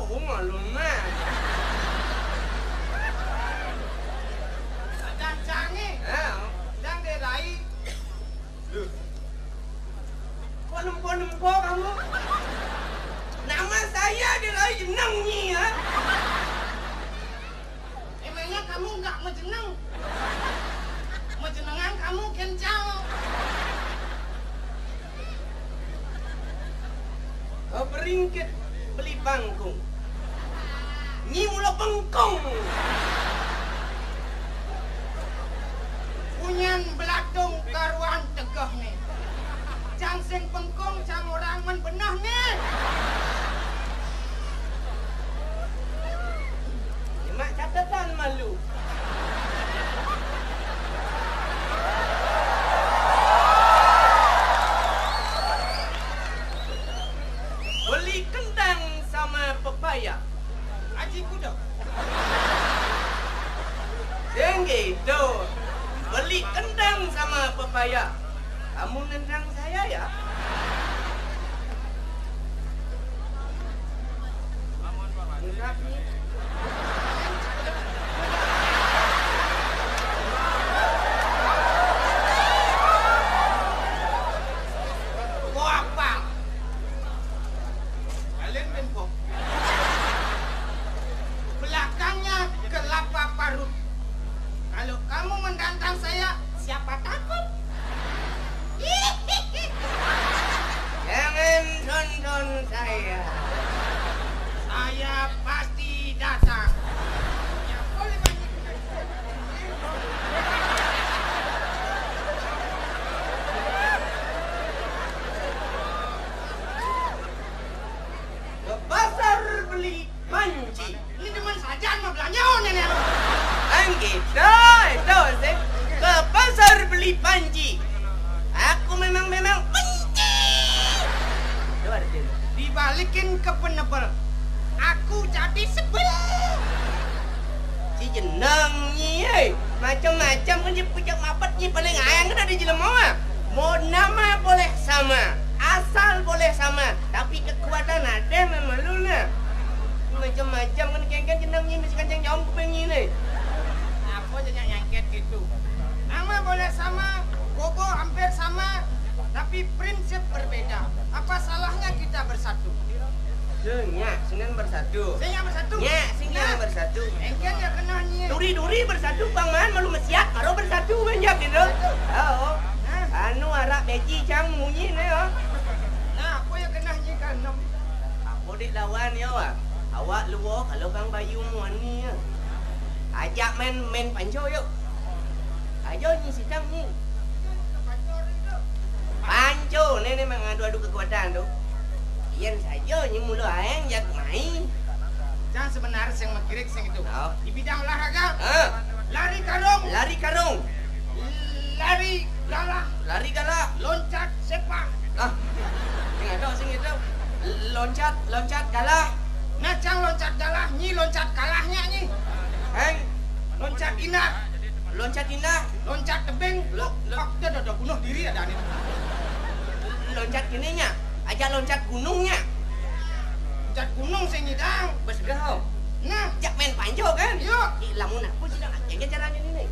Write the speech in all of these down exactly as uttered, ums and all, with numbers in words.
Bunga lunas. Adan canggih. Ya. Dang dirai. Loh. Kok nempo-nempo kamu? Nama saya dirai jeneng nyi, ya? Emangnya kamu nggak mejeneng? Mejenengan kamu kencang. Beringkit beli bangkung. Nyi mula bengkung. Punyan belatung karuan tegeh nih. Cang sing bengkung, cang orang men beneh nih. Nyemak catatan malu. Beli kentang sama pepaya. Aji kuda. Tinggi itu. Beli kentang sama pepaya. Kamu nendang saya, ya? Enggak nih. Mau apa? Kalian tempo. Belakangnya kelapa parut. Kalau kamu menantang saya, siapa takut? Jangan tonton saya. Saya pasti datang. Ya, boleh, Bang. Ke pasar beli panci. Ini demen saja mau belanja, nenek. Kan gitu, itu sih. Ke pasar beli panci. Aku memang, memang benci. Itu artinya. Dibalikin ke penebel. Aku jadi sebel. Si jeneng nyi, eh. Macam-macam kan dia pucak mapet nyi, paling ayang kan ada jelema, ah. Mau nama boleh sama, asal boleh sama, tapi kekuatan ada memang lu, nah. Macam-macam kan, kengken jeneng nyi, mesti kancang nyompeng nyi nih. Apa aja nyangket gitu. Nama boleh sama, gobo hampir sama, tapi prinsip berbeda. Apa salahnya kita bersatu? Duh, nya, sing bersatu. Sing bersatu. Nya, sing bersatu. Engken ya kena nyi. Duri-duri bersatu, Bang Man, malu mesiat, baru bersatu, Bang, jap gitu. Oh. Nah. Anu, arak beci cang munyi nih, oh. Nah, apa ya kena nyi kanem? Apa dek lawan ya, wah? Awak luo, kalau Bang Bayu muani ya. Ajak main, main panco yuk. Ayo nyi sidang nyi. Panco, nenek mengadu-adu kekuatan tu. Iyan saja nyi mula aeng jak mai. Cang sebenarnya sing mengkirik sing itu. Oh. Di bidang olahraga. Ah. Lari karung. Lari karung. Lari galah. Lari galah. Loncat sepak. Ah. Sing ada sing itu. Loncat, loncat galah. Nah, cang loncat galah, nyi loncat kalahnya nyi. Heng. Loncat indah. Loncat indah. Loncat tebing. Lo, lo. Pak, dia dah, dah bunuh diri ada nih. Loncat kene nya. Aja loncat gunungnya. Loncat gunung sing ngidang. Bes gau. Nah. Jak main panjo kan? Yuk. Ih, lamun aku sudah aja caranya ini nih.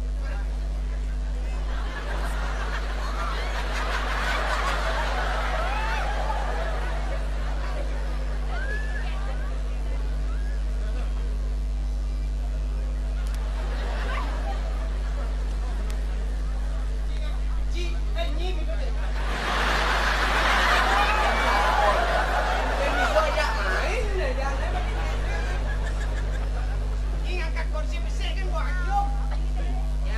Ini ngangkat kursi besar kan, Bang? Aduh. Ya,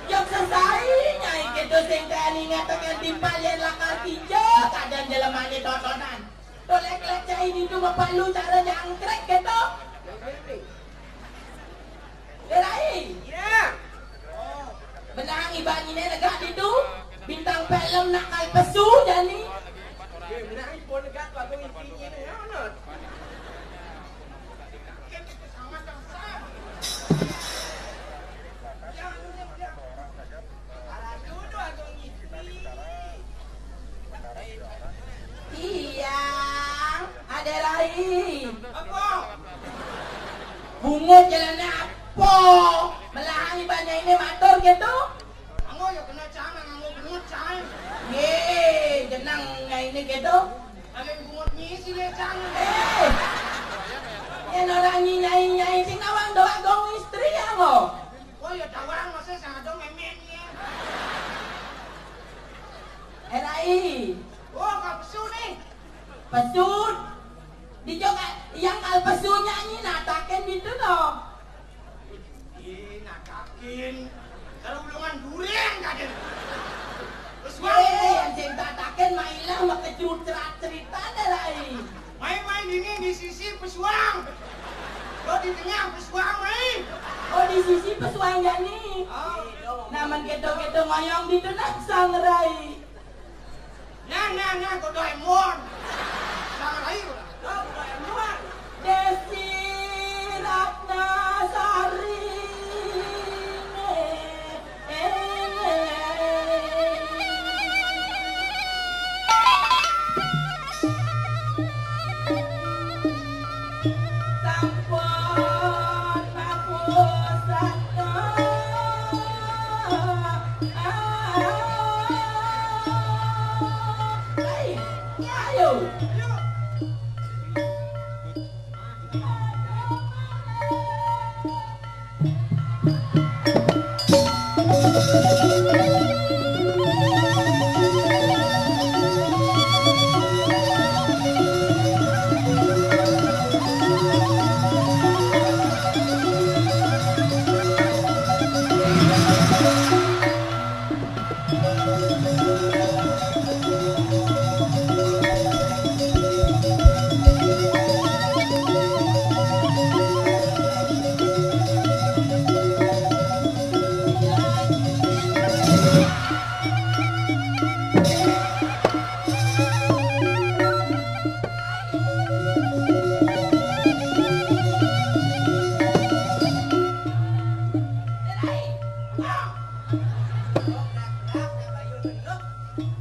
Jok sesai nyai kéto sing kaya ngatakan timpal yén lakar kija, kadén jelemané totonan. To lék-lék cai ditu mapalu cara jangkrik kéto. Rai. Ya. Benang iban iné negak ditu. Bintang film nakal pesu jani. Benang iban negak bagus isiné ngono. Iyang, Adé Rai. Apa? Bungut jalané apa? Melahang iban nyainé matur kéto. Anggo ya kena cang, anggo bungut cang. Yé, jeneng nyainé kéto. Paling bungut ngisi lé cang. Eh. Yén ora nyai-nyai sing nawang doa gong istri ya, anggo. Oh ya tawang masa sing ada mémén ya. Erai. Oh, kal pesu nih. Pesu. Dijo ka, yang kal pesu nyanyi natakin gitu toh. Ih, natakin. Kalau ulungan durian kadén. Terus Yé, yang sing tatakin mailah makecrut cerat cerita deh lai. Mai-mai dini di sisi pesuang. Lo di tengah pesuang, mai. Oh, di sisi pesuang jani. Oh. Namen kéto-kéto ngoyong ditu nah Sang Rai. Nah, nah, nah, kok Doraemon. Sang Rai udah. Doraemon. Desi Ratnasari.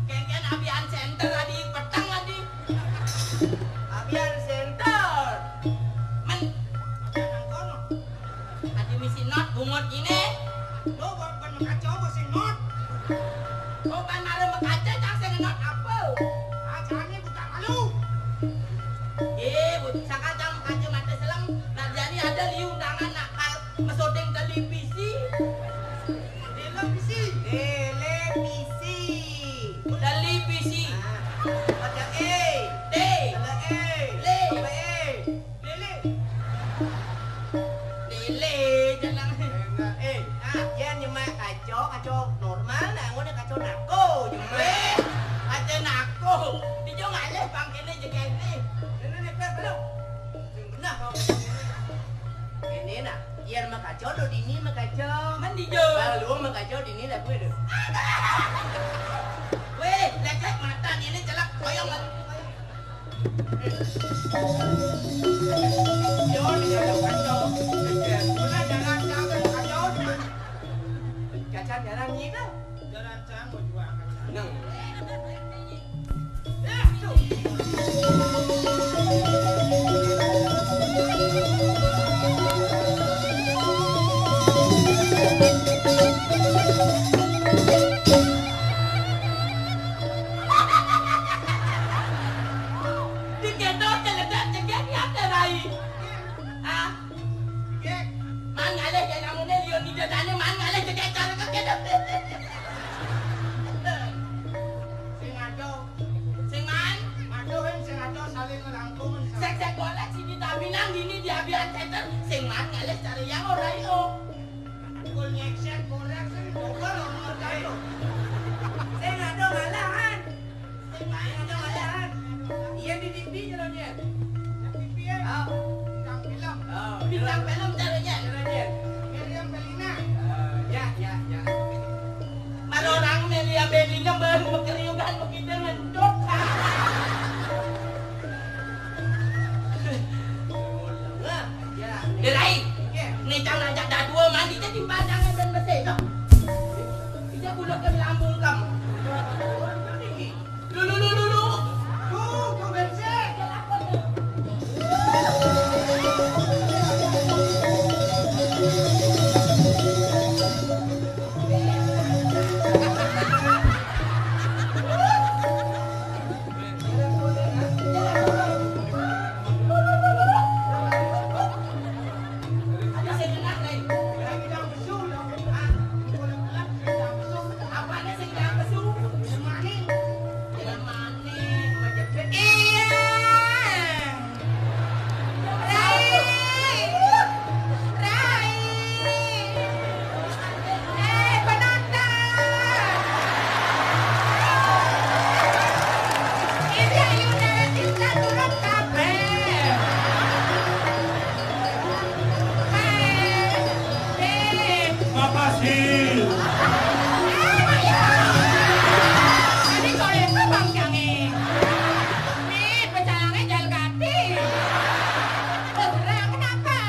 Kéngkén abian center adi peteng adi. Abian center. Men. Abian nang kono. Adi misi not bungut iné. Lo buat ban makaca apa sing not? Oh, ban mara makaca cang sing not apa? Kacané buka malu. Eh, bu, sangkal cang makaca mata selem. Nah, jani ada liu undangan nakal mesoting televisi. Televisi. Televisi. Televisi. Nah, ada E. T. Ada E. L. Apa E? Lele. Lele, jeneng. Enggak. Eh, ah, yén nyemak kaca, kaca normal, nah, ngono kaca nako, nyemak. Wéh, kaca nako. Dijo ngalih pangkéné jegéné. Ini nih, Pep, belum. Sing bener kau. Ini nah, yén makaca do dini makaca. Men dijo. Kalau lu makaca dini lah gue do. Wéh, lék-lék mata ini celak koyong. Yo, di dalam kaca. Mana jalan cang kaca? Kaca jalan ini dah. Jalan cang mau jual kaca. Neng. Dikendor jeledak jegek ya terai. Ah. Yang ora io. Kul nyekset, korek, sing coba lo mau jatuh. Sing ada malahan. Sing main ada malahan. Iya, di T V jalannya. Di T V ya? Ah. Bintang film. Oh, bintang film jalannya. Jalannya. Meriam Belina. Ah, ya, ya, ya. Malah orang Meriam Belina baru mekeriukan begitu ngentot. Derai, ngecang ajak dadua mandi jadi pandangan dan bersih. Ija bulat ke lambung kam. Dulu, dulu, dulu. Tuh, tuh bensin. Iya. Rai. Rai. Eh, penonton. Ini ayu darah cinta turun kabeh. Eh, eh. Makasih. Eh, ayo. Tadi kalau itu Bang Jange. Nih, pecalangnya jalan kaki. Lo gerak kenapa?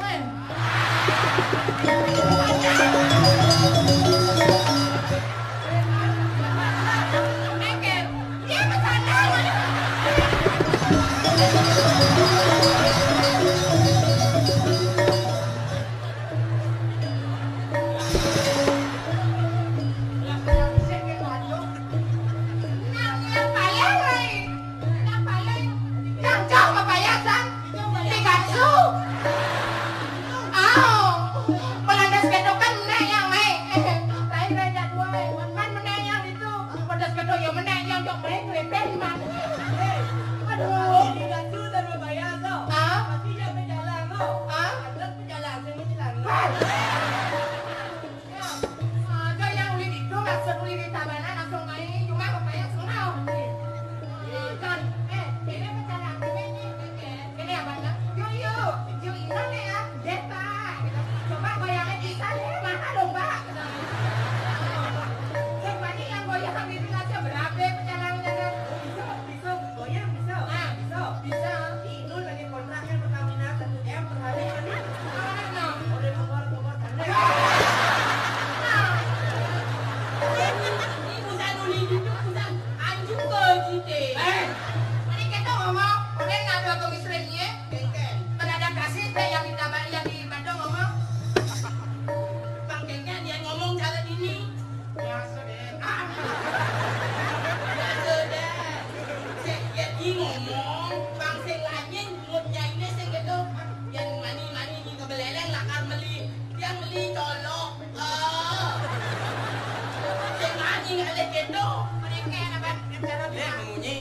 Weh. Mikir, dia pecalang. Nang yang payah, Rai. Nang payah. Nang jauh apa payah, San? Tiga su. Au. Melandas ketok kan menek yang, Rai. Rai, Rai, jak dua, Rai. Man menek yang itu. Melandas ketok ya menek yang jok, Rai, kerepet, man. Aduh. Tiga su dan berbayar, so. Ah? Pasti dia berjalan, lo. Ah? Ada berjalan, saya berjalan, lo. Hei. Ada yang uli ditu, maksud uli di Tabanan, langsung main, cuma bapaknya sengau. Kan, eh, ini pacar aku ini. Ini apa, Nak? Yuk, yuk, yuk, ini nih ya, deh, Pak. Coba goyangnya bisa deh, mahal loh, Pak. Coba nih yang goyang itu aja berapa pecalannya, kan? Bisa, bisa, goyang bisa. Ah, bisa. Bisa. Inul lagi kontraknya Pertamina satu M per hari ini. Udah nomor, nomor tanda. Ini bukan uli gitu, bukan anjing ke jite. Eh, mending kita ngomong, udah nggak ada pemikirannya. Kengkeng. Pada ada kasih teh yang di Tabanan, yang di Bandung ngomong. Bang Kengkeng dia ngomong cara ini. Biasa deh. Ah. Biasa deh. Sing, ya, di ngomong, bang sing lain, moodnya ini sing gitu. Yang mani-mani ini kebeleleng lakar meli. Yang meli colok. Ah. Sing mani ngalih gitu. Mereka apa? Cara dia. Dia memunyi.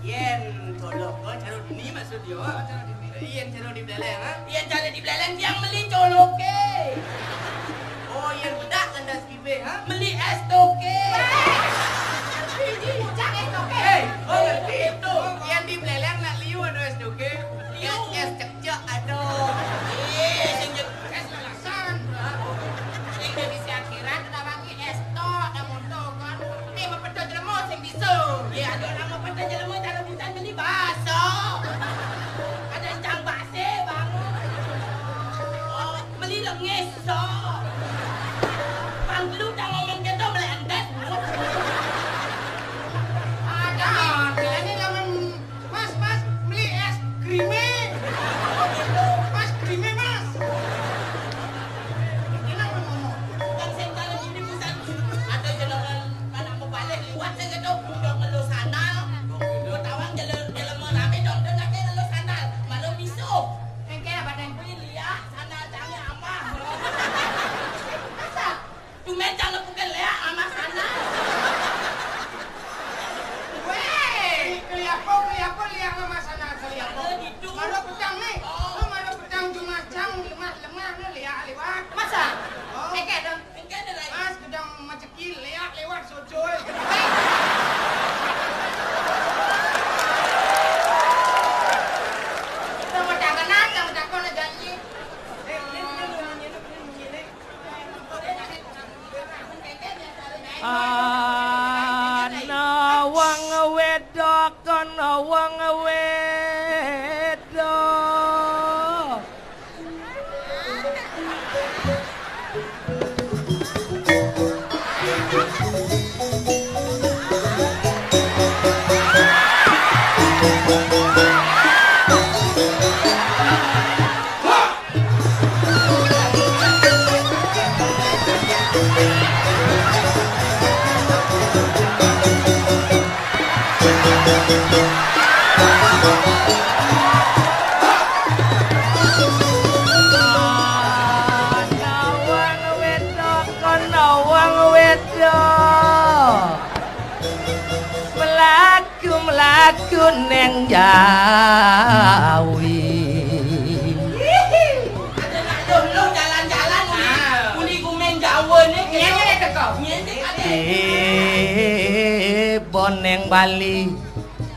Yen colok, oh, cara dini maksud dia. Yen cara di Beleleng, ha? Yen cara di Beleleng, yang meli coloke. Oh, yen budak ngendas kibe, ha? Meli es toke. Bujang es toke. Hei, oh, ngerti itu. Yang di Beleleng nak liu ada es toke. Liu. Es cekcek ada. Ih, sing jet-, es lalasan. Sing jadi si akhirat, ada bagi es tok, ada motor, kan. Nih, mau pedas jelema, sing bisa. Ya, ada orang mau pedas jelema, cara bukan beli bakso. Ada cang bakso, bangun. Oh, beli lengis, so. Bang, lu tak ngomong gitu, beli endet. Ada, ini lawan, "Mas, Mas, beli es krime. Mas, krime, Mas." Enak ngomong. Bukan sing kalau ini bukan. Ada jenengan anak mau balik liwat sing gitu, udah ngeluh sandal. Gue tawang jalan, jalan mau rame, dong, dong, aja ngeluh sandal. Malu misuh. Engke apa, Deng? Pilih ya, sandal canggih apa? Aku neng Jawi. Loh, loh, jalan-jalan uli, uli kumeng Jawa nih. Iya, iya, teko. Iya, iya, ada. Tiba neng Bali.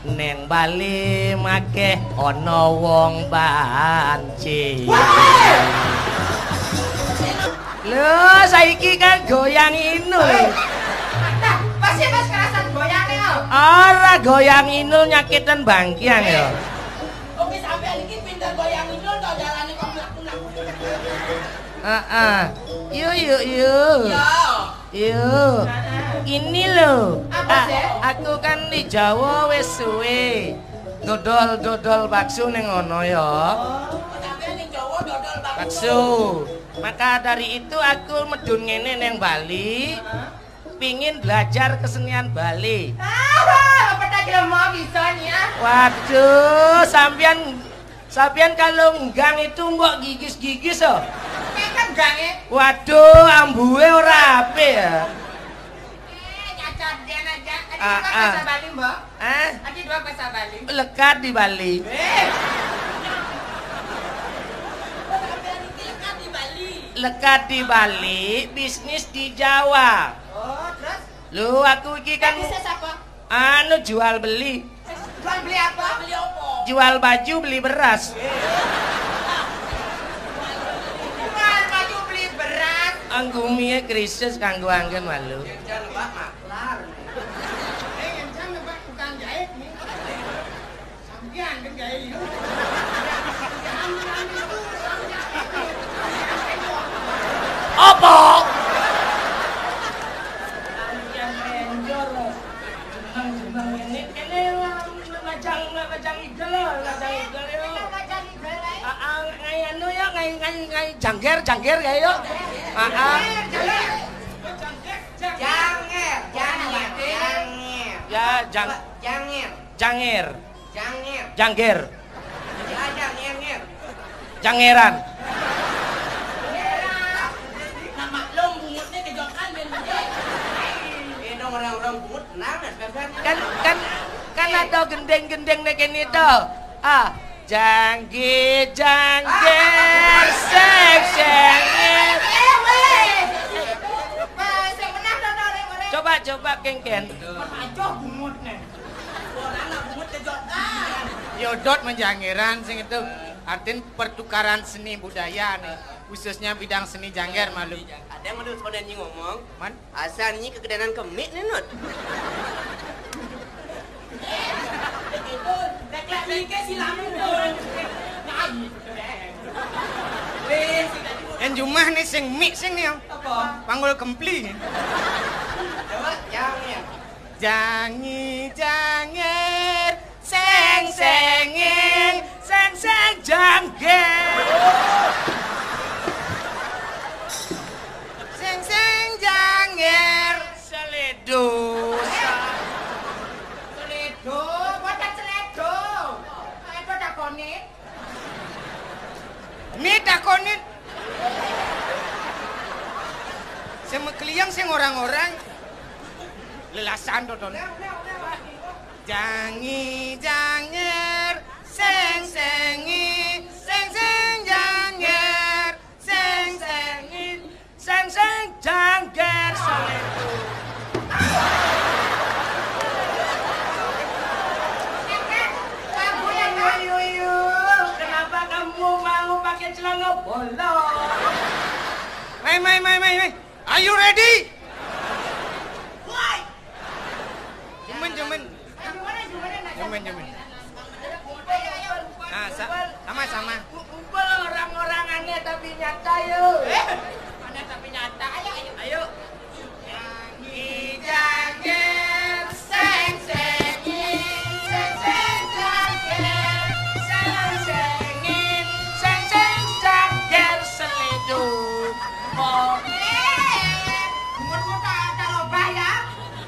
Neng Bali makeh ana wong banci. Wah! Lho, saiki kan goyang Inul. Dah, pasti pas kerasan goyangnya, kok. Ora, goyang Inul nyakitan bangkian ya. Oke, sampean iki pinter goyang Inul to, jalane kok mlaku-mlaku. Heeh. Yuk, yuk, yuk. Ya. Yuk. Heeh. Ini lho. Apa, a-, Sek? Aku kan di Jawa wis suwe. Dodol-dodol bakso ning ngono ya. Oh, sampean ning Jawa dodol bakso. Bakso. Maka dari itu aku medun ngene neng Bali. Heeh. Pingin belajar kesenian Bali. Ah, apa tak kira mau bisa nih ya? Waduh, sampean, sampean kalau nggang itu mbok gigis-gigis, oh. Kayak kan nggang ya? Waduh, ambue ora apik ya. Eh, nyacar dia aja. Ada ah, dua ah. Bahasa Bali, Mbok. Eh? Ada dua bahasa Bali. Lekat di Bali. Eh. Lekat di Bali. Lekat di Bali, bisnis di Jawa. Oh, terus? Lu, aku iki kan bisnis apa? Anu, jual beli. Jual beli apa? Beli apa? Jual baju, beli beras. Jual baju, beli beras. Anggumie krisis kanggo anggen malu. Jangan lupa maklar. Eh, jangan lupa tukang jahit nih. Sampeyan kan gawe liur. Apa? Sampeyan enjor. Jeneng-jeneng ini, ini lah, ngajang, ngajang igel lah, ngajang igel yo. Ah, ah, ngai anu ya, ngai, ngai, ngai jangger, jangger ya yo. Ah, ah. Janger, janger, janger. Ya, jang-, janger. Janger. Janger. Jangger. Ya, janger, nger. Jangeran. Nah, maklum, bungutnya kejokan, men, men. Ini dong, orang-orang bungut, tenang, ya, sebentar. Kan, kan, kan ada gendeng-gendeng nek kene to. Ah, janggi, jangger, seng, senger. Eh, weh. Wah, sing menang, to, to, rek, rek. Coba, coba, kengken. Aduh, bungut, nih. Yodot menjangeran sing itu artin pertukaran seni budaya nih, khususnya bidang seni jangger malu. Ada yang mau sebenarnya ngomong? Man? Asal nyi kegedean kemik nih, Nut. Yang jumah nih sing mik sing nih. Apa? Panggul kempli. Coba, yang ya. Jangi janger, seng sengin, seng seng jangger. Seng seng jangger, seledo. Seledo, buatan seledo. Seledo takoni. Ini takoni. Sing mekliyang sing orang-orang. Lelasan to, Don. Jangi janger, seng sengi, seng seng janger, seng sengi, seng seng janger, seledu. Kenapa kamu mau pakai celana bolong? Mai, mai, mai, mai, mai. Are you ready? Why? Jemen, jemen. Jemen, jemen. Nah, sa-, sama-sama. Kumpul orang-orang aneh tapi nyata, yuk. Eh, aneh tapi nyata. Ayo, ayo. Ayo. Jangi janger, seng sengin, seng seng janger, seng sengin, seng seng janger, seledu. Oh. Eh, bungut-bungut tak, tak robah ya?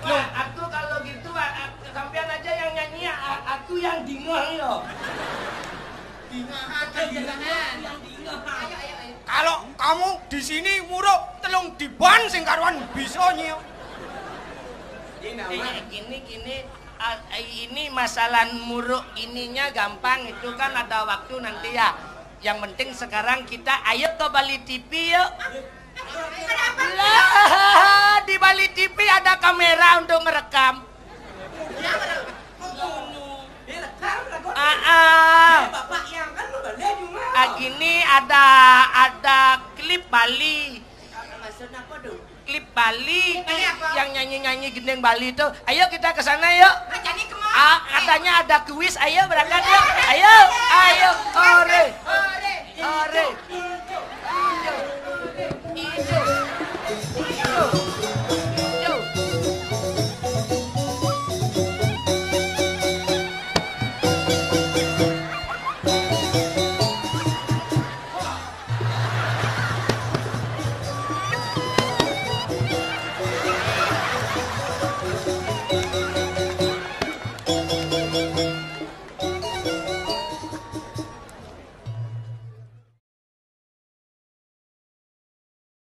Loh, aku kalau gitu, a-, a-, sampean aja yang nyanyi, a-, aku yang dingeh yo. Dingehan, dingehan. Ayo, ayo, ayo. Kalau kamu di sini muruk telung diban sing karuan bisa nyio. Ini nama. Eh, gini, gini. Ah, ini masalah muruk ininya gampang, itu kan ada waktu nanti ya. Yang penting sekarang kita ayo ke Bali T V yuk. Lah, di Bali T V ada kamera untuk merekam. Ah, ah. Ah, gini, ada ada klip Bali. Klip Bali. Klip Bali apa? Yang nyanyi-nyanyi gending Bali itu. Ayo kita ke sana yuk. Ah, katanya ada kuis. Ayo berangkat yuk. Ayo, ayo. Ore. Ore.